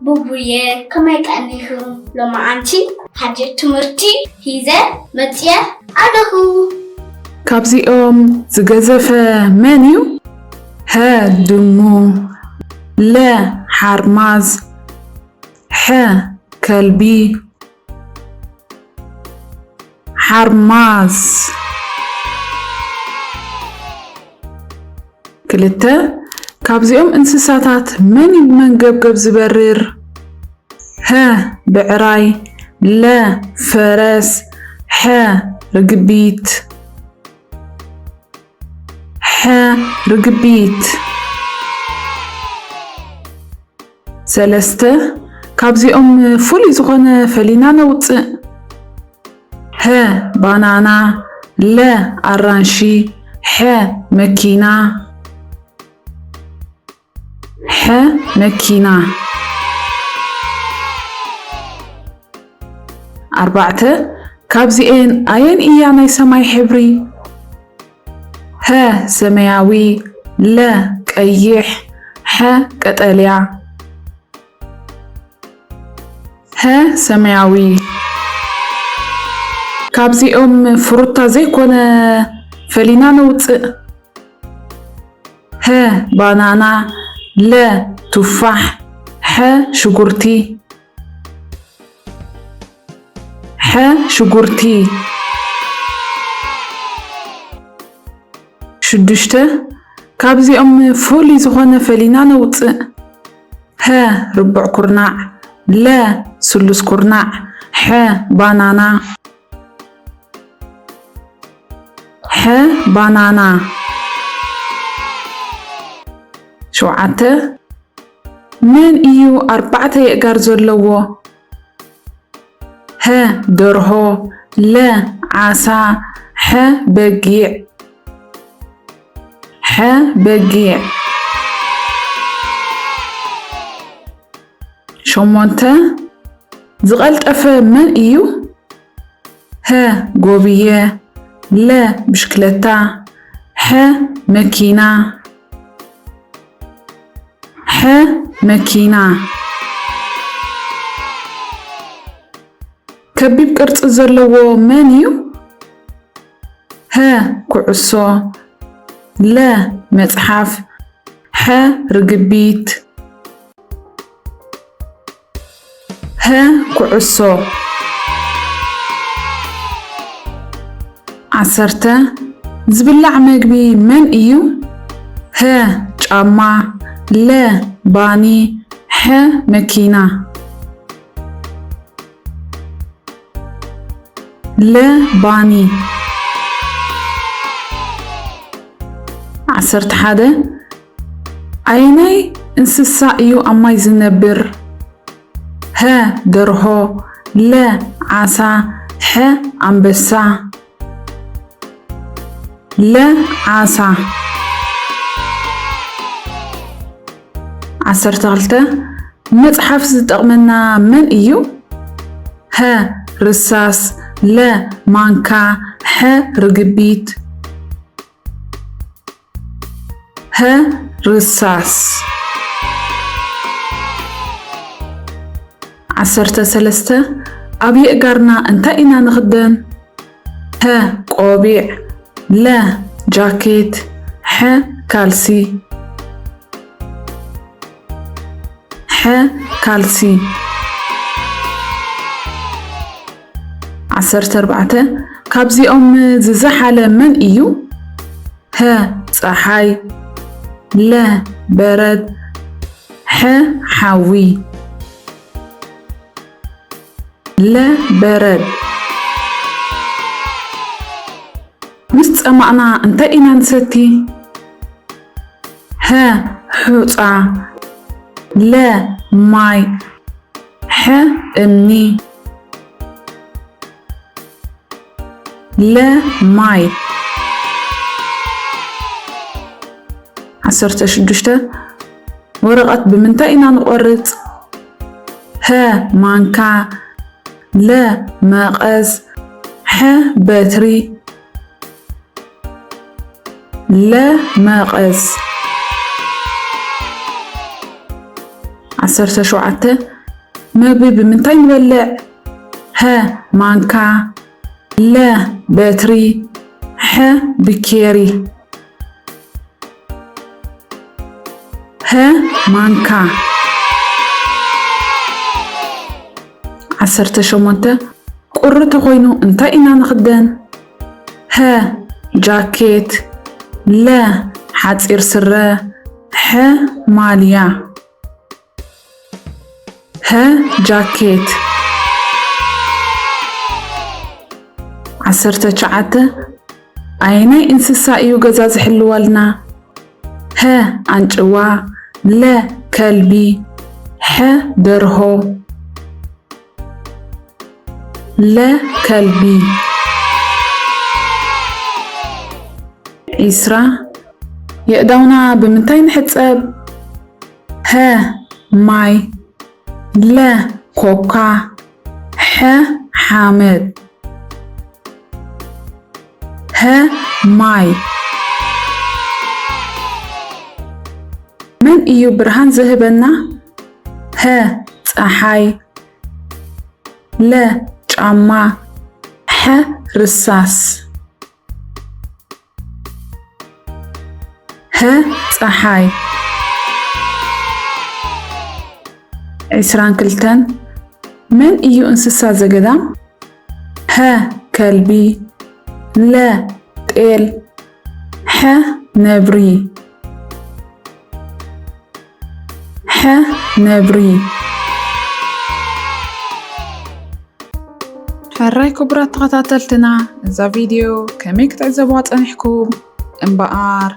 ቡቡየ፣ ከመይ ቀኒኹም? ሎማዓንቲ ሓድሽ ትምህርቲ ሒዘ መፅየ ኣለኹ። ካብዚኦም ዝገዘፈ መን እዩ? ሀ ድሙ፣ ለ ሓርማዝ፣ ሐ ከልቢ፣ ሓርማዝ። ክልተ፣ ካብዚኦም እንስሳታት መን እዩ ብመንገብገብ ዝበርር? ሀ ብዕራይ፣ ለ ፈረስ፣ ሐ ርግቢት። ሐ ርግቢት። ሰለስተ፣ ካብዚኦም ፍሉይ ዝኾነ ፈሊና ነውፅእ። ሀ ባናና፣ ለ ኣራንሺ፣ ሐ መኪና። ሐ መኪና። ኣርባዕተ፣ ካብዚኤን ኣየን እያ ናይ ሰማይ ሕብሪ? ሀ ሰማያዊ፣ ለ ቀይሕ፣ ሐ ቀጠልያ። ሀ ሰማያዊ። ካብዚኦም ፍሩታ ዘይኮነ ፈሊና ነውፅእ። ሀ ባናና፣ ለ ቱፋሕ፣ ሐ ሽጉርቲ። ሐ ሽጉርቲ። ሽዱሽተ፣ ካብዚኦም ፍሉይ ዝኾነ ፈሊና ነውፅእ። ሀ ርቡዕ ኩርናዕ፣ ለ ስሉስ ኩርናዕ፣ ሐ ባናና። ሐ ባናና። ሸውዓተ፣ መን እዩ ኣርባዕተ የእጋር ዘለዎ? ሀ ደርሆ፣ ለ ዓሳ፣ ሐ በጊዕ። ሐ በጊዕ። ሸሞንተ፣ ዝቐልጠፈ መን እዩ? ሀ ጎብየ፣ ለ ብሽክለታ፣ ሐ መኪና። ሐ መኪና። ከቢብ ቅርጺ ዘለዎ መን እዩ? ሀ ኩዕሶ፣ ለ መጽሓፍ፣ ሐ ርግቢት። ሀ ኩዕሶ። ዓሰርተ፣ ዝብላዕ መግቢ መን እዩ? ሀ ጫማ፣ ለ ባኒ፣ ሐ መኪና። ለ ባኒ። ዓሰርተ ሓደ፣ ኣየናይ እንስሳ እዩ ኣብ ማይ ዝነብር? ሀ ደርሆ፣ ለ ዓሳ፣ ሐ ኣንበሳ። ለ ዓሳ። ዓሰርተ ክልተ፣ መጽሓፍ ዝጠቕመና መን እዩ? ሀ ርሳስ፣ ለ ማንካ፣ ሐ ርግቢት። ሀ ርሳስ። ዓሰርተ ሰለስተ፣ ኣብ የእጋርና እንታይ ኢና ንኽደን? ሀ ቆቢዕ፣ ለ ጃኬት፣ ሐ ካልሲ። ሐ ካልሲ። ዓሰርተ ኣርባዕተ፣ ካብዚኦም ዝዘሓለ መን እዩ? ሀ ጸሓይ፣ ለ በረድ፣ ሐ ሓዊ። ለ በረድ። ምስ ጸማእና እንታይ ኢና ንሰቲ? ሀ ሑጻ፣ ለ ማይ፣ ሐ እምኒ። ለ ማይ። ዓሰርተ ሽዱሽተ፣ ወረቐት ብምንታይ ኢና ንቖርጽ? ሀ ማንካ፣ ለ መቐስ፣ ሐ በትሪ። ለ መቐስ። ዓሰርተ ሸውዓተ፣ መግቢ ብምንታይ ንበልዕ? ሀ ማንካ፣ ለ በትሪ፣ ሐ ብኬሪ። ሀ ማንካ። ዓሰርተ ሸሞንተ ቁሪ ተኾይኑ እንታይ ኢና ንኽደን? ሀ ጃኬት፣ ለ ሓፂር ስረ፣ ሐ ማልያ። ሀ ጃኬት። ዓሰርተ ትሽዓተ ኣየናይ እንስሳ እዩ ገዛ ዝሕልወልና? ሀ ኣንጭዋ፣ ለ ከልቢ፣ ሐ ደርሆ። ለ ከልቢ። ዒስራ የእዳውና ብምንታይ ንሕጸብ? ሀ ማይ፣ ለ ኮካ፣ ሐ ሓመድ። ሀ ማይ። መን እዩ ብርሃን ዝህበና? ሀ ጸሓይ፣ ለ ጫማ፣ ሐ ርሳስ። ሀ ጸሓይ። ዒስራን ክልተን መን እዩ እንስሳ ዘገዳም? ሀ ከልቢ፣ ለ ጤል፣ ሐ ነብሪ። ሐ ነብሪ። ሕራይ ክቡራት ተኸታተልትና፣ እዛ ቪድዮ ከመይ ክትዕዘብዋ ጸኒሕኩም? እምበኣር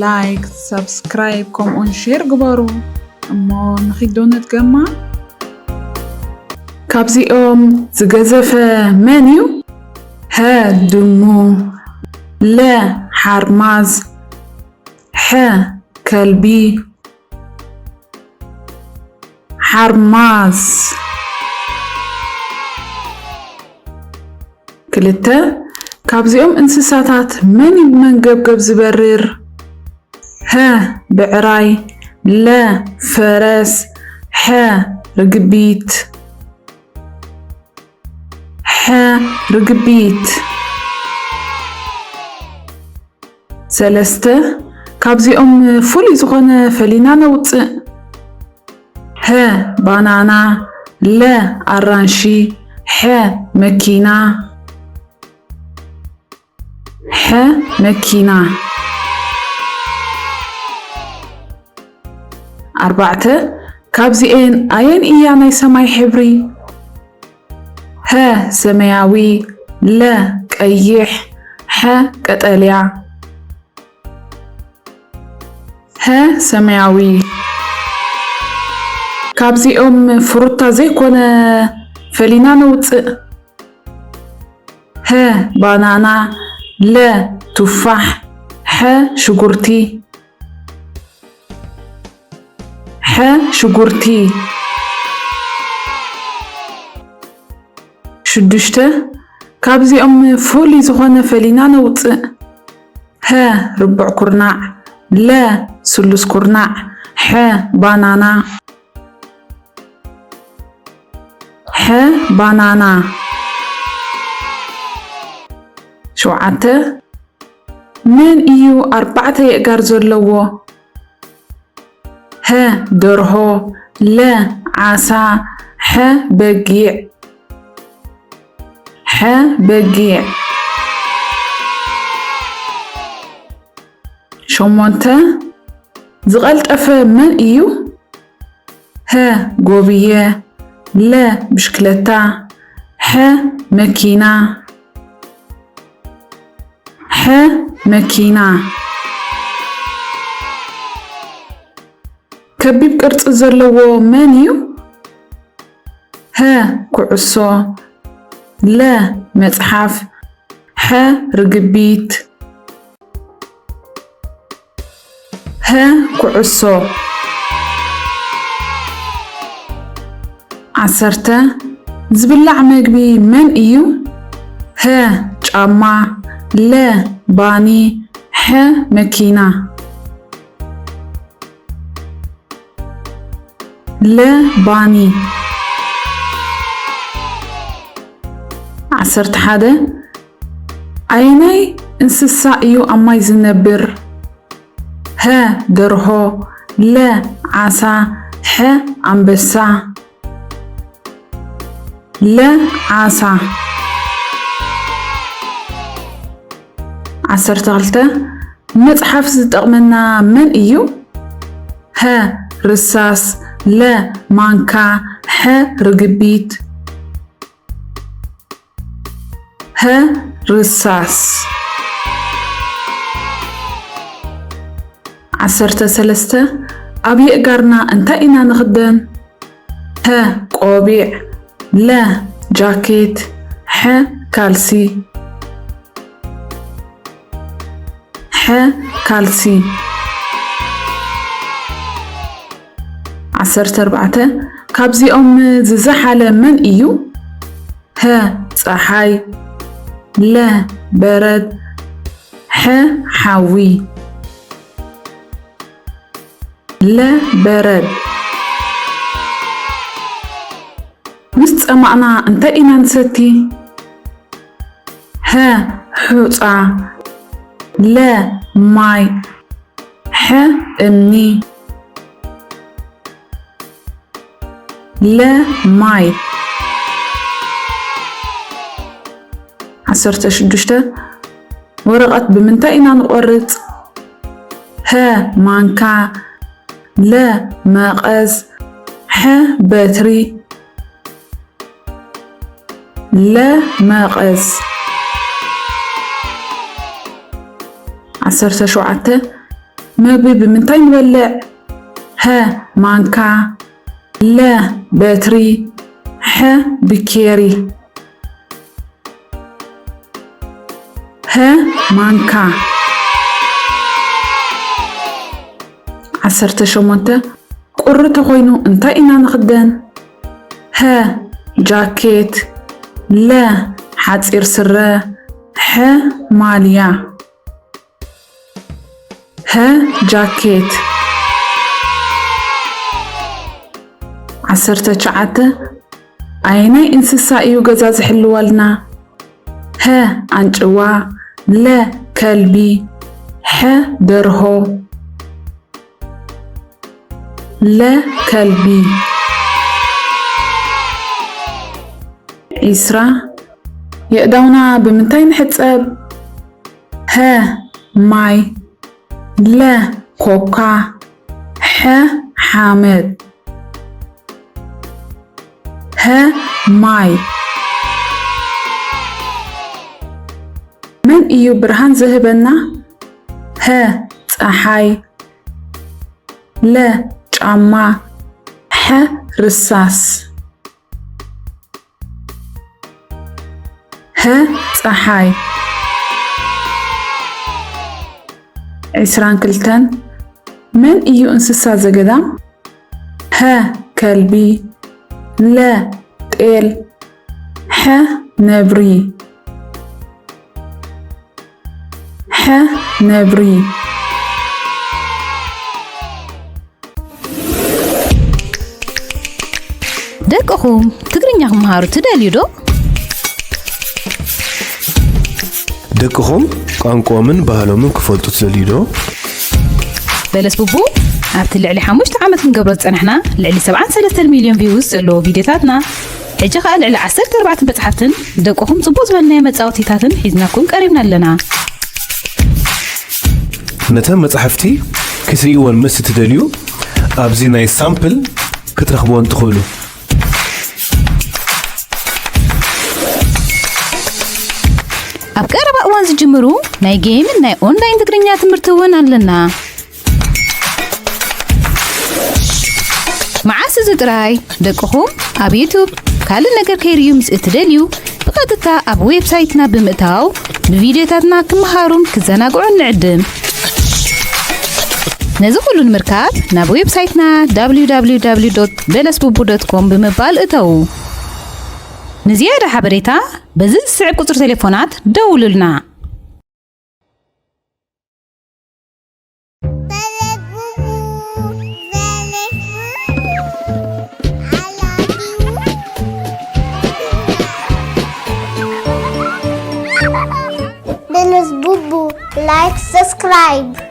ላይክ፣ ሳብስክራይብ ከምኡውን ሼር ግበሩ። እሞ ንኺዶ ንድገማ። ካብዚኦም ዝገዘፈ መን እዩ? ሀ ድሙ፣ ለ ሓርማዝ፣ ሐ ከልቢ። ሓርማዝ። ክልተ ካብዚኦም እንስሳታት መን እዩ ብመንገብገብ ዝበርር? ሀ ብዕራይ፣ ለ ፈረስ፣ ሐ ርግቢት። ሐ ርግቢት። ሰለስተ ካብዚኦም ፍሉይ ዝኾነ ፈሊና ነውፅእ። ሀ ባናና፣ ለ ኣራንሺ፣ ሐ መኪና። ሐ መኪና። ኣርባዕተ ካብዚኤን ኣየን እያ ናይ ሰማይ ሕብሪ? ሀ ሰማያዊ፣ ለ ቀይሕ፣ ሐ ቀጠልያ። ሀ ሰማያዊ። ካብዚኦም ፍሩታ ዘይኮነ ፈሊና ነውፅእ። ሀ ባናና፣ ለ ቱፋሕ፣ ሐ ሽጉርቲ። ሐ ሽጉርቲ። ሽዱሽተ ካብዚኦም ፍሉይ ዝኾነ ፈሊና ነውፅእ። ሀ ርቡዕ ኩርናዕ፣ ለ ስሉስ ኩርናዕ፣ ሐ ባናና። ሐ ባናና። ሸውዓተ መን እዩ ኣርባዕተ የእጋር ዘለዎ? ሀ ደርሆ፣ ለ ዓሳ፣ ሐ በጊዕ። ሐ በጊዕ። ሸሞንተ ዝቐልጠፈ መን እዩ? ሀ ጎብየ፣ ለ ብሽክለታ፣ ሐ መኪና። ሐ መኪና። ከቢብ ቅርጺ ዘለዎ መን እዩ? ሀ ኩዕሶ፣ ለ መጽሓፍ፣ ሐ ርግቢት። ሀ ኩዕሶ። ዓሰርተ ዝብላዕ መግቢ መን እዩ? ሀ ጫማ፣ ለ ባኒ፣ ሐ መኪና። ለ ባኒ። ዓሰርተ ሓደ ኣየናይ እንስሳ እዩ ኣብ ማይ ዝነብር? ሀ ደርሆ፣ ለ ዓሳ፣ ሐ ኣንበሳ። ለ ዓሳ። ዓሰርተ ክልተ መጽሓፍ ዝጠቕመና መን እዩ? ሀ ርሳስ፣ ለ ማንካ፣ ሐ ርግቢት። ሀ ርሳስ። ዓሰርተ ሰለስተ ኣብ የእጋርና እንታይ ኢና ንኽደን? ሀ ቆቢዕ፣ ለ ጃኬት፣ ሐ ካልሲ። ሐ ካልሲ። ዓሰርተ ኣርባዕተ ካብዚኦም ዝዘሓለ መን እዩ? ሀ ፀሓይ፣ ለ በረድ፣ ሐ ሓዊ። ለ በረድ። ምስ ጸማእና እንታይ ኢና ንሰቲ? ሀ ሑጻ፣ ለ ማይ፣ ሐ እምኒ። ለ ማይ። ዓሰርተ ሽዱሽተ ወረቐት ብምንታይ ኢና ንቖርጽ? ሀ ማንካ፣ ለ መቐስ፣ ሐ በትሪ። ለ መቐስ። ዓሰርተ ሸውዓተ መግቢ ብምንታይ ንበልዕ? ሀ ማንካ፣ ለ በትሪ፣ ሐ ብኬሪ። ሀ ማንካ። ዓሰርተ ሸሞንተ ቁሪ ተኾይኑ እንታይ ኢና ንኽደን? ሀ ጃኬት፣ ለ ሓፂር ስረ፣ ሐ ማልያ። ሀ ጃኬት። ዓሰርተ ትሽዓተ ኣየናይ እንስሳ እዩ ገዛ ዝሕልወልና? ሀ ኣንጭዋ፣ ለ ከልቢ፣ ሐ ደርሆ። ለ ከልቢ። ዒስራ የእዳውና ብምንታይ ንሕጸብ? ሀ ማይ፣ ለ ኮካ፣ ሐ ሓመድ። ሀ ማይ። መን እዩ ብርሃን ዝህበና? ሀ ጸሓይ፣ ለ ጫማ፣ ሐ ርሳስ። ሀ ጸሓይ። ዕስራን ክልተን መን እዩ እንስሳ ዘገዳም? ሀ ከልቢ፣ ለ ጤል፣ ሐ ነብሪ። ሐ ነብሪ። ደቅኹም ትግርኛ ክመሃሩ ትደልዩ ዶ? ደቅኹም ቋንቋኦምን ባህሎምን ክፈልጡ ትደልዩ ዶ? በለስ ቡቡ ኣብቲ ልዕሊ ሓሙሽተ ዓመት ክንገብሮ ዝጸናሕና ልዕሊ ሰብዓን ሰለስተን ሚልዮን ቪውስ ዘለዎ ቪድዮታትና ሕጂ ከኣ ልዕሊ ዓሰርተ ኣርባዕተ በጻሕትን ደቅኹም ጽቡቕ ዝበልናዮ መጻወቲታትን ሒዝናኩም ቀሪብና ኣለና። ነተን መጻሕፍቲ ክትርእይወን ምስ እትደልዩ ኣብዚ ናይ ሳምፕል ክትረኽብወን ትኽእሉ። ኣብ ቀረባ እዋን ዝጅምሩ ናይ ጌምን ናይ ኦንላይን ትግርኛ ትምህርቲ እውን ኣለና። መዓስ እዚ ጥራይ ደቅኹም ኣብ ዩቱብ ካልእ ነገር ከይርእዩ ምስ እትደልዩ ብቐጥታ ኣብ ዌብሳይትና ብምእታው ብቪድዮታትና ክመሃሩን ክዘናግዑን ንዕድም። ነዚ ኩሉ ንምርካብ ናብ ዌብሳይትና www.belesbubu.com ብምባል እተዉ። ንዝያዳ ሓበሬታ በዚ ዝስዕብ ቁጽሪ ቴሌፎናት ደውሉልና። like, subscribe.